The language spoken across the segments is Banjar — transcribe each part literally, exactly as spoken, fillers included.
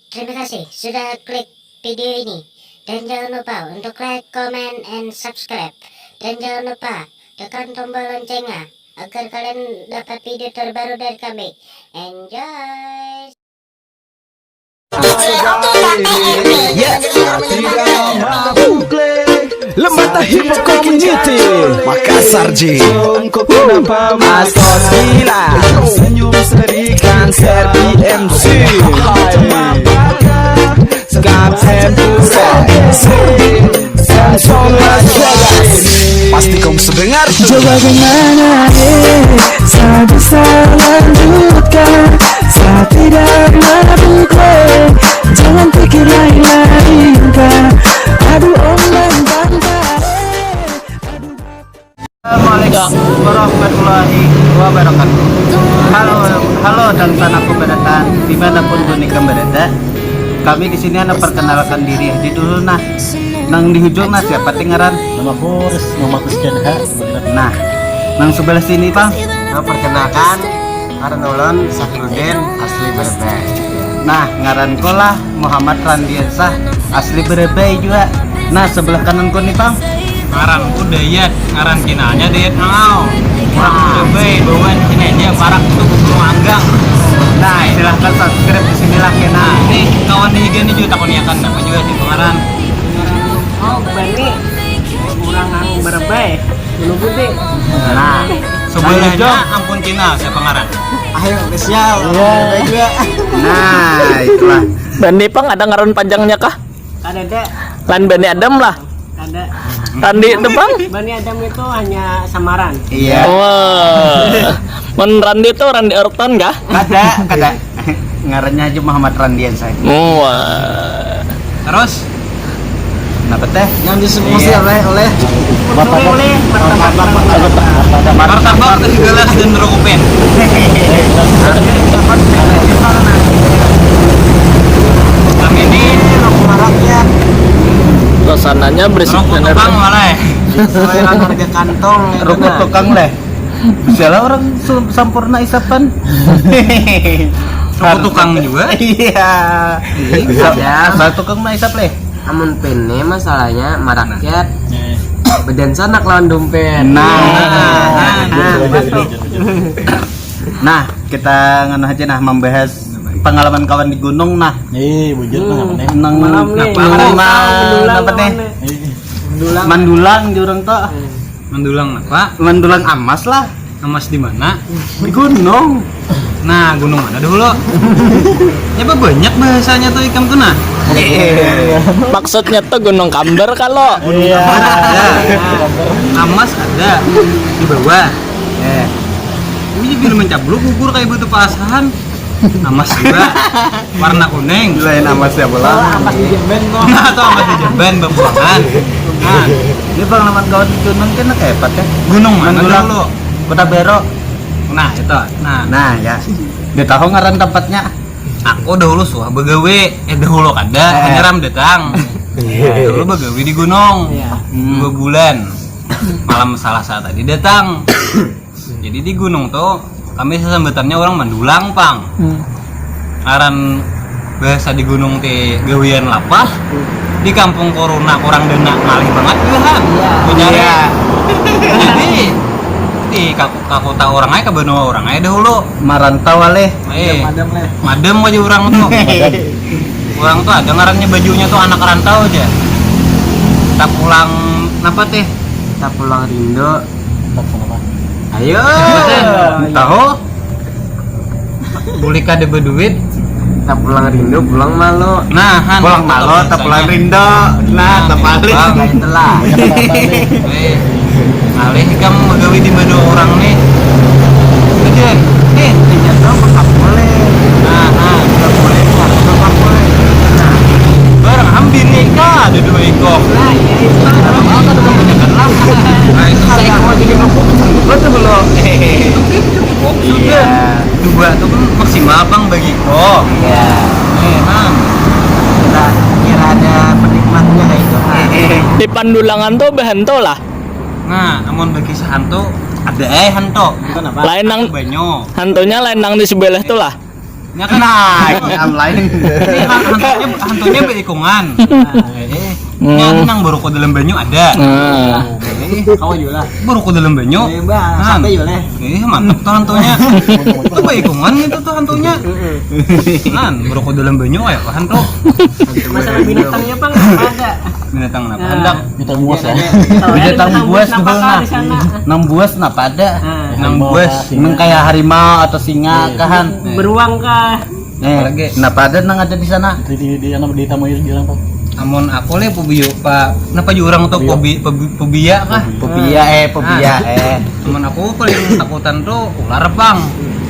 Terima kasih sudah klik video ini. Dan jangan lupa untuk like, comment, and subscribe. Dan jangan lupa tekan tombol loncengnya agar kalian dapat video terbaru dari kami. Enjoy! Lemah tahi Community Makassar J. Asos gila. Senyum seri kanser B M C. Skap Sempura. Samsung Las Vegas. Pasti kau mendengar. Coba bagaimana eh, saya bisa lanjutkan. Saya tidak mabuk eh. Jangan pikir lain-lain kah. Aduh om dan tante eh. Assalamualaikum warahmatullahi wabarakatuh. Halo, halo dan tanah keberatan dimanapun kuning berada. Kami di sini anak perkenalkan diri di dulu nah. Nang di hujung nah siapa ti ngaran? Nama Boris, nama Christian H. Nah, nang sebelah sini bang. Nah, perkenalkan, ngaran ulun Sakrudin, asli Brebes. Nah, ngaran ko lah Muhammad Randiansah, asli Brebes juga. Nah, sebelah kanan ko nih bang. Ngaran ku Dayat, ngaran kinalnya Dayat Angau. Orang Brebes, bawaan sini aja, parak itu Gunung Anggang. Nah, silahkan subscribe di sini lah kena. Nah, ini kawan di higa nih juga takoniakan apa juga sih pengaran. Oh, Bani, orang nang Brebes, Gunung Putih. Nah, Sebelahnya ampun kinal siapa ngaran. Ayo, spesial. Iya juga. Nah, itulah. Bani pang ada ngaran panjangnya kah? Kada ada, Lan Bani Adam lah. kada. Randi itu pang. Bani Adam itu hanya samaran. Iya. Wah. Mun Randi itu Randi Orton kah? Kada, kada. Ngarannya aja Muhammad Randiansah. Wah. Terus Kenapa teh? Yang disebusi oleh oleh Boleh bertempat bareng. martabak teh gelas dan rokok pen. Kami ini Suasananya berisik rokok bener. tukang malah. Sesuai harga kantong. Rokok tukang leh. Salah orang su- sampurna isapan. Rokok tukang juga. Iya. Iya. Asal tukang mah isap leh. Amun pene masalahnya marakyat badan sanak lawan dompet. Nah. Nah, nah, Nah, kita nganu aja nah membahas pengalaman kawan di gunung nah. Nih, bujur nah apa nih? Nang Malam nih, nang malam ma- mendulang apa nih? lawan nih. Mandulang di orang tuh. Mendulang apa? Mandulang amas lah Emas di mana? di gunung. Nah, gunung mana dulu? Ya apa banyak bahasanya tuh ikam tuh nah. Maksudnya tuh Gunung Kamber kalau. Ada. Amas ada di bawah. Eh, Ini bila mencabluk gugur kayak batu pasahan. Amas juga. Warna kuning. lain amas ya bola. Amas di Jemben tuh. Nah, atau amas di Jemben bambuangan. Nah, Ini pengalaman kawan di gunung kan kayak apa teh? Gunung mana Mandulang. Dulu? Kota Bero. Nah, itu. Nah, Nah ya. Dia tahu ngaran tempatnya. Aku dahulu suah begawe, eh dahulu kada, Eh. hanya ram datang. Dulu begawe di gunung, Iya. dua bulan. Malam Selasa tadi datang. Jadi di gunung tuh kami sesambatannya orang Mandulang pang. Ngaran bahasa di gunung ti gawian lapah. Di kampung corona kurang dana ngalih banget juga kan. Mencari. Jadi di ka, ka kota orang aja ke benua orang aja dahulu. Marantau aleh. Eh, Madam leh. madem aja orang tuh. Orang tuh ada ngarannya bajunya tuh anak rantau aja. Tak pulang napa teh? Tak pulang rindu. Ayo. Tahu? Bulik kada berduit. Tak pulang rindu, pulang malu. Nah, han, Pulang malu, tak pulang rindu. Nah, terbalik. Nah, itulah. Eh, alih ikam begawi di mana orang nih? Aja. Eh, Intinya tuh apa boleh? Nah, nah, Nggak boleh, harus apa boleh? barang am bini kah ada dua ikok. Nah, iya itu. Nah, itu saya mau jadi mabuk. Betul belum? Sudah. Dua tuh kan maksimal bang bagi ikok. Iya. Eh, nah. Nah, kira ada penikmatnya kayak itu. Nah. Di Pandulangan tuh bahan tuh lah. Nah, namun bagi sehantu ada eh hantu. Lain nang Banyu. Hantunya lain nang di sebelah tuh lah. Nya kan nah, ini lain. Ini han- hantunya hantunya beikungan. Nah, eh, eh. Nya nang baruku dalam banyu ada. Nah. Eh, kawa jua lah. Baruku dalam banyu. Eh, bah, sampai jua lah. Eh, mantap tuh hantunya. Itu beikungan itu tuh hantunya. Kan baruku dalam banyu kayak apa hantu? Masalah binatangnya pang apa ada? Binatang apa? Nah. Handak Binatang buas ya. Binatang buas betul nah. Nang buas napa ada? Nah. Nang buas. Nang kayak harimau atau singa kahan. Beruang kah? Eh, napa ada nang ada di sana? Di di di anu di tamu di orang tuh. Amun aku leh pobio pa napa jua orang tuh pobi pobi- pobia kah? Pobia eh pobia eh. Amun aku paling takutan tuh ular pang.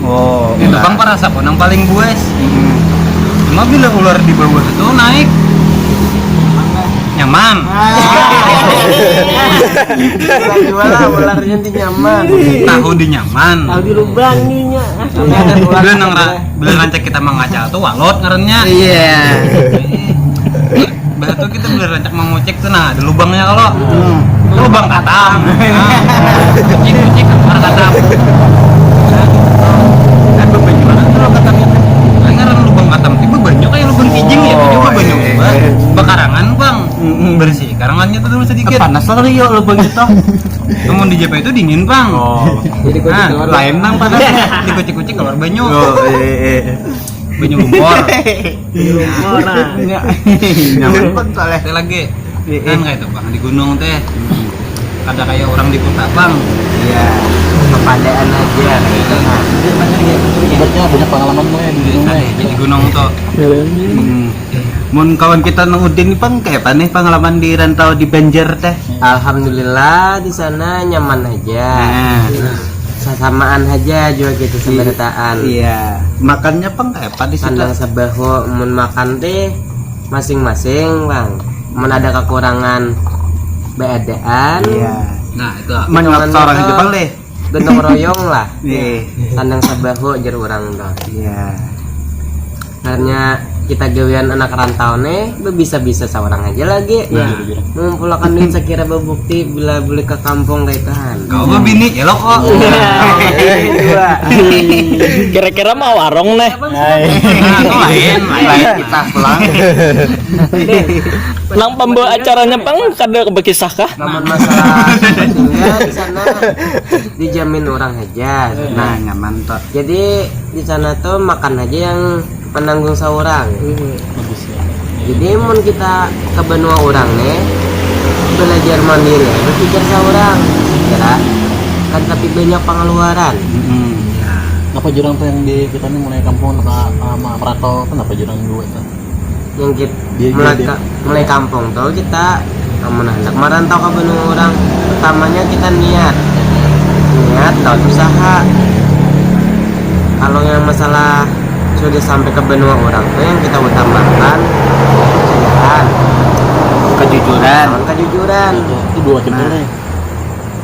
Oh, itu pang parasa aku nang paling buas. Cuma bila ular di bawah itu naik nyaman. Jual lah ularnya di nyaman. Tahu di nyaman. Tahu di lubang nya. Bila nang ra- bila rancak kita mangacal tuh walot ngarannya. Iya. Bah tuh kita bila rancak mangucik tuh nah ada lubangnya kalau lubang katam. Nah, kucik kucik keluar katam. Nah, kan bebanyu banget tuh lubang katam itu. Nah, ngaran lubang katam itu bebanyu kayak lubang kijing ya, itu bebanyu. Bakarangan bang. Bersih karangannya tuh dulu sedikit. Panas lah kali ya lubang itu. Namun di Jepang itu dingin bang. Oh. Jadi kucing keluar lain nang panas. Dikucik-kucik keluar banyu. Oh, eh, eh. Banyu lumpur. Banyu lumpur nah. Nyaman pun soalnya. Teh lagi. Kan kayak itu bang di gunung teh. Kada kayak orang di kota bang. Iya. Kepadaan aja gitu nah. Hebatnya banyak pengalaman gue di gunung. Di gunung tuh. Mun kawan kita nang Udin ni pang kayak apa nih pengalaman di rantau di Banjar teh? Alhamdulillah di sana nyaman aja. Nah. Sasamaan aja juga gitu seberataan. Iya. Makannya pang kayak apa di sana? Sandang sabahu mun makan teh masing-masing bang. Mun ada kekurangan beadaan. Iya. Nah itu. Menurut seorang aja bang deh. Gotong royong lah. Iya. Sandang sabahu jar orang tuh. Iya. Karena kita gawian anak rantau nih, bisa-bisa seorang aja lagi. Nah. Mengumpulkan duit sekira berbukti bila beli ke kampung kayak Tuhan. Kau mah bini ya lo kok. Iya. Kira-kira mah warung nih. Nah, itu lain, lain kita pulang. Nang pembawa acaranya pang kada berkisah kah? Namun masalah tinggal di sana dijamin orang aja. Nah, nyaman tuh. Jadi di sana tuh makan aja yang menanggung seorang. Jadi mun kita ke benua orang nih belajar mandiri aja pikir seorang kira kan tapi banyak pengeluaran. Apa jurang tuh yang di kita nih mulai kampung apa sama Prato kenapa jurang dua tuh? Yang kita mulai, mulai kampung tuh kita amun hendak merantau ke benua orang pertamanya kita niat niat lawan usaha. Kalau yang masalah sudah sampai ke benua orang tuh yang kita utamakan kesudahan kejujuran kejujuran itu dua jempol nah,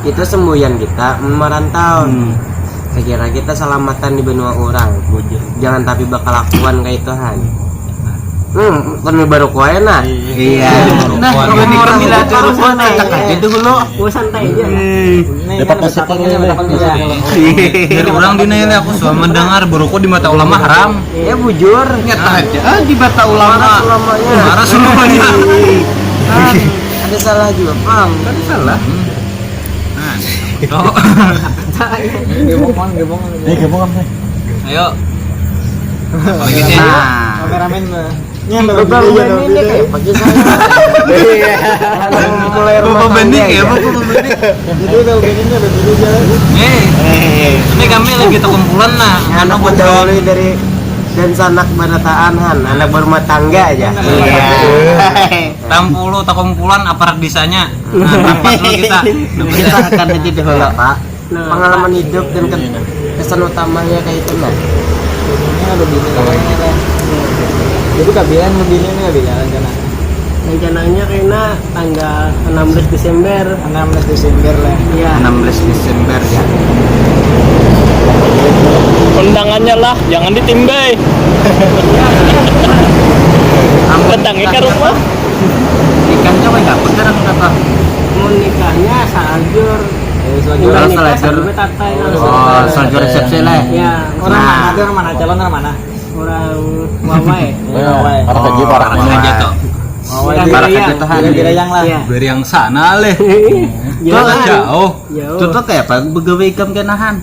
itu semboyan kita merantau hmm. Sekira kita selamatan di benua orang bujur jangan tapi bakal lakuan kayak itu han hmm kami baru kue nah iya nah orang bila terus mana cakap itu dulu oh santai aja hmm. Dapat nasi pakai dari orang di nanya aku suka mendengar berokok di mata ulama haram ya bujur nyata aja ah, di mata ulama para ulamanya ada salah juga pang ada salah Nah, gebongan, gebongan. Eh, gebongan nih. Ayo. Lagi sih. Nah, kameramen mah. Ini yang lebih dulu ya, ini kayak pagi saya. Mulai rumah tangga ya. Jadi kalau begini ada dulu jalan. Eh, ini kami lagi terkumpulan nah. Anak muda dari dan sanak banataan han, anak berumah tangga aja. Iya. Tampulu takumpulan aparat disanya. Nah, rapat dulu kita. Kita akan aja dulu, Pak. Nah, pengalaman hidup dan ke- kesan utamanya kayak itu nah. Ini ada bini namanya lah. Jadi kabilan mau bini ini kabilan rencana. Rencananya kayaknya tanggal enam belas Desember. Enam belas Desember lah. Iya. Enam belas Desember ya. Undangannya lah, jangan ditimbai. Datangnya ke rumah. Nikahnya apa enggak? Bener apa kata? Mau nikahnya salajur. Selajur. Nikah salajur. Sebelumnya tatai langsung. Oh, salajur resepsi lah. Ya. Orang mana? Ada orang mana? Calon orang mana? Orang Wawai. Orang Kaji, orang Orang aja tuh. Orang Para Biriang. kajatuhan. Biriang lah. Iya. Beriang sana leh. Jauh Tuh kan? Jauh. Jauh. Itu tuh kayak apa? Begawe ikam kenahan.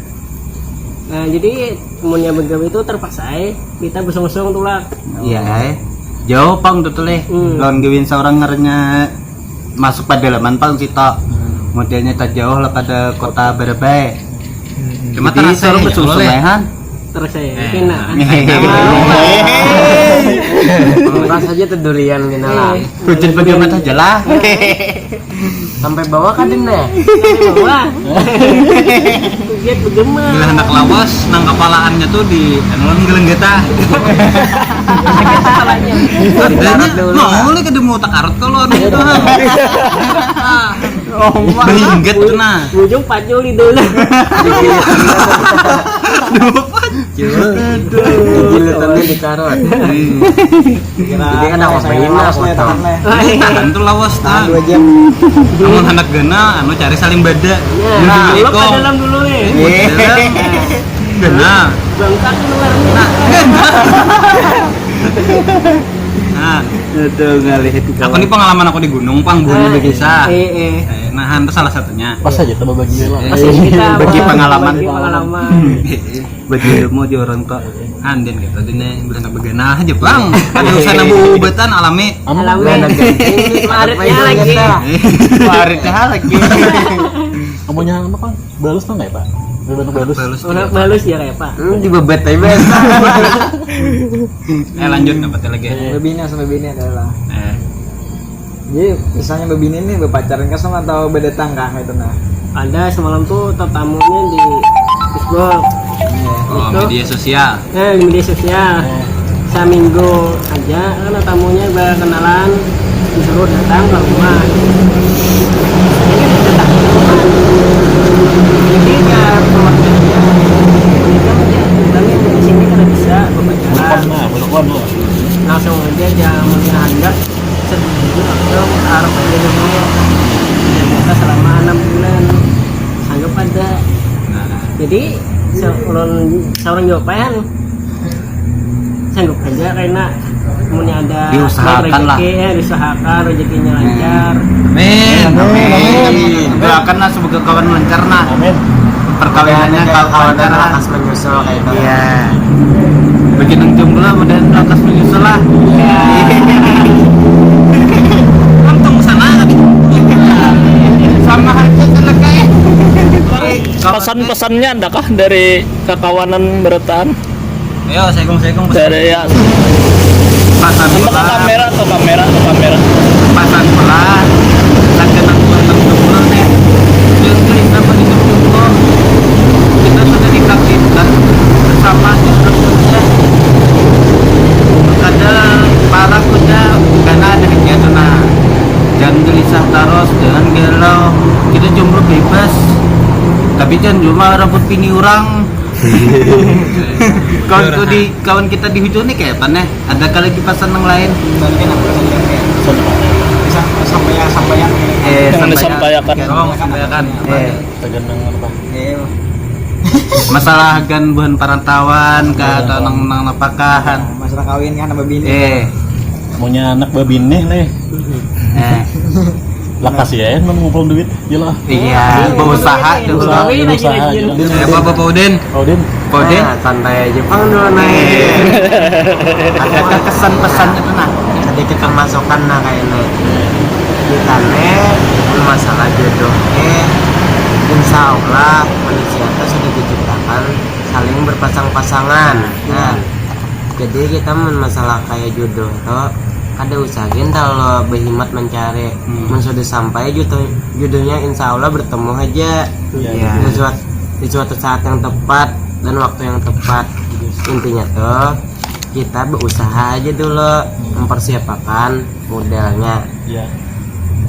Nah, jadi munnya begawe itu terpaksa eh, kita besong-besong tulak. Iya, eh. Jauh pang tuh leh. Hmm. Lawan gawin seorang ngernya masuk pedalaman pang sito. Modelnya tak jauh lah pada kota Barabai. Cuma Jadi terasa seorang ya, besusun boleh. Lehan. Terus saya Eh. kenaan. Eh. Murah saja tuh durian gini lah. Eh. Hujan bagaimana aja lah. Sampai bawah kan deh. Sampai bawah. Kugiat bergema. Bila hendak lawas, nang kepalaannya tuh di anu, gelenggeta. Adanya mau leh kada mau takarut kalau anu itu. Beringat tuh nah. Bujung pacul itu lah. Jilitannya dikarut. Jadi kan aku main lah aku tahu. Tahan tuh lawas tahan. Dua jam. Namun anak ganal, anu cari saling bada. Nah, Jadi lo kong. dalam dulu nih. Iya. Ganal. Bangkat keluar nih. Nah, ganal. Nah, Itu ngalih itu. Aku ini pengalaman aku di gunung pang, buhannya Ah, berkisah. eh, eh. Eh, nah, itu salah satunya. Pas aja tuh bagi lah. Masih kita Bagi mau pengalaman. Bagi pengalaman. Bagi ilmu aja orang kok. Andin gitu deh nih, bila hendak beganal aja pang. Ada urusan abu ubatan alami. Alami. Maritnya lagi. Paritnya lagi. Kamunya apa kan? Balus tuh nggak ya, Pak? Udah banyak balus. Balus. Orang balus ya kayak apa? Hmm, dibebet aja biasa. Eh, lanjut dapat lagi. Bebini sama bebini adalah. Eh, Jadi misalnya bebini nih berpacaran kan sama atau berdatang kah itu nah. Ada semalam tuh tetamunya di Facebook. oh, media sosial. Nah, di media sosial. Seminggu aja kan tamunya berkenalan, disuruh datang ke rumah. Ini datang ke rumah. Jadi ya perwakilannya kita aja, kami di sini kada bisa berpacaran. Nah, belum lu. Langsung aja jangan menganggap sedih atau harap aja dulu. Kita selama enam bulan sanggup ada. Jadi se- ulun seorang jawaban sanggup aja karena punya ada Diusahakan lah. Rezeki, ya, diusahakan rezekinya lancar. Amin. Amin. Doakan lah semoga kawan lancar nah. Amin. Perkawinannya Kayak kawan kawan dan lancar lah. Lakas menyusul kayak itu. Iya. Bagi nang jomblo mudahan lakas menyusul lah. Untung sana tadi. Sama aja selesai. Pesan-pesannya adakah dari kakawanan berataan? Ayo, segong-segong. Dari ya, Pasan sama ke pula, kamera atau kamera atau kamera? Pasan pula. Lagi nang buat nang jomblo nih. Yang kita apa di jomblo? Kita sudah ditakdirkan bersama jodoh kita. Kada parah kuda karena ada hanya tuh nah. Jangan gelisah terus, jangan galau. Kita jomblo bebas. Tapi jangan cuma rebut bini orang. Kawan tuh di kawan kita di hujung nih kayak apa nih? Ada kali di pasan yang lain? Balikin apa sih? Bisa sampai ya sampai yang Eh, Yang sampai- disampaikan. Tolong sampaikan. Eh, Tegang apa? Eh, masalah gan buhan parantauan kah atau nang nang napakahan? Masalah kawin kan sama bini. Eh, Maunya anak babini nih. eh, Lah kasihan men ngumpul duit. Yalah. iya, berusaha dulu. Berusaha, Kawin berusaha lagi, aja. lagi. Ya apa apa Udin? Oh, Din. Kode? Nah, santai aja pang dulu nih. Ada kesan pesan itu nah. Sedikit pemasukan nah kayak ini. Kita nih masalah jodoh eh insya Allah manusia itu sudah diciptakan saling berpasang-pasangan. Nah, jadi kita mun masalah kayak jodoh tuh kada usah gin terlalu berhimat mencari. Mun sudah sampai jodoh jodohnya insya Allah bertemu aja. Iya. Di suatu, di suatu saat yang tepat dan waktu yang tepat. Intinya tuh kita berusaha aja dulu mempersiapkan modalnya, Ya.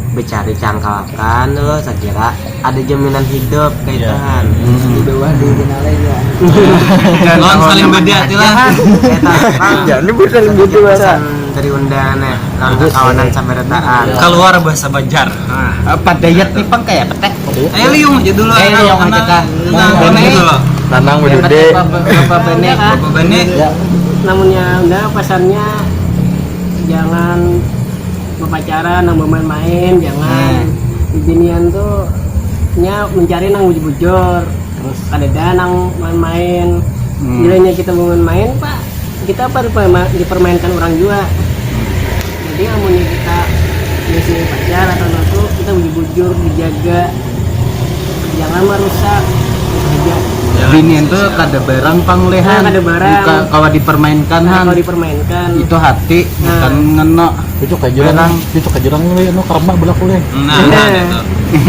bercari cangkalakan dulu, saya kira ada jaminan hidup kayak Iya. Tuhan. Di bawah di kenalnya ya. Lawan saling beda hati lah. Jangan dibuat saling beda masa dari undangan ya, lawan kawanan sabarataan. Keluar bahasa Banjar. Nah. Apa diet nih pang kayak apa teh? Eh, liung aja dulu. Eh, liung aja, kah? Nah, gitu loh. Nanang Dapat bedede. Berapa, berapa benih? Iya, Kak. Berapa benih? Ya. Namunnya udah, pesannya jangan berpacaran, nang bermain-main, jangan. Hmm. Bibinian tuh nya mencari nang bujur-bujur. Terus? Kadada nang main-main. Hmm. Bilanya kita bermain-main, Pak, kita apa diperma- dipermainkan orang juga. Jadi amunnya kita biasanya pacar atau apa, kita bujur-bujur, dijaga, jangan merusak. Itu aja. Jangan Binian merusak. Tuh kada barang pang leh, Han. Kada barang. Ka- kawa dipermainkan, Han. Kalau dipermainkan, Itu hati, Nah. Bukan ngena. Cucuk aja orang. Barang. Cucuk aja orang ini, anu, karma belak uleh. Nah, nah, itu.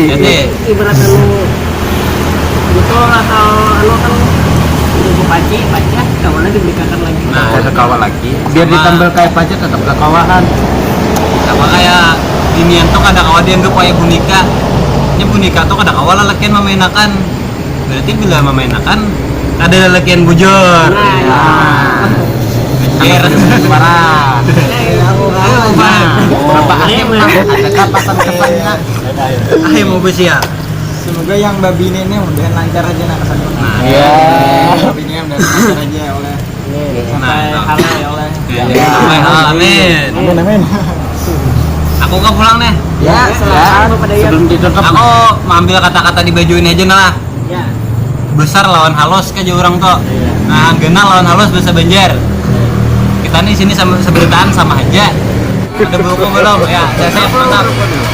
Jadi, ibarat anu botol atau anu kan, untuk paci, pacah, kawan lagi belikan lagi. Nah. Kada kawa lagi. Biar Sama. Ditambal kayak paja tetap kada kawa, Han. Sama kayak binian tuh kada kawa dianggap kayak boneka. Ini boneka tuh kada kawa lalakian memainakan. Berarti bila memainakan, kada lalakian bujur. Nah, Nah. Mikir. Parah. Nah, Bapak Alim lah, adakah pesan-pesannya? Ah, yang mau besiar. Semoga yang babini ini mudahan lancar aja, nah, kesannya. Nah, Iya. Babini mudahan lancar aja oleh Nah, sampai nah. Halal ya oleh. Ya, ya, amin. Amin, amin. Aku ke pulang nih. Ya, silakan, Bapak Dayat. Sebelum ditutup, Aku mau ambil kata-kata di baju ini aja nah. Ya. Besar lawan halus aja orang tuh. Nah, genah lawan halus bahasa Banjar. Kita nih sini sama seberitaan sama aja. Ada buku belum? Ya, saya siap, mantap.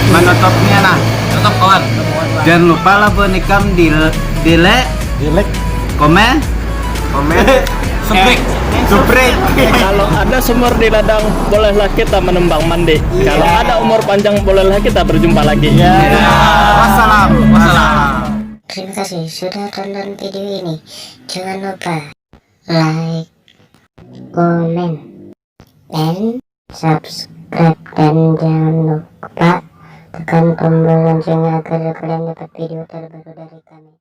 Menutupnya, nah. Tutup, kawan. Jangan lupa lah buat nikam di di like, Jelek. komen, Komen. Subscribe. subscribe. Kalau ada sumur di ladang, bolehlah kita menembang mandi. Kalau ada umur panjang, bolehlah kita berjumpa lagi. Wassalam. Wassalam. Terima kasih sudah tonton video ini. Jangan lupa like, comment, and subscribe. Dan jangan lupa tekan tombol loncengnya agar kalian dapat video terbaru dari kami.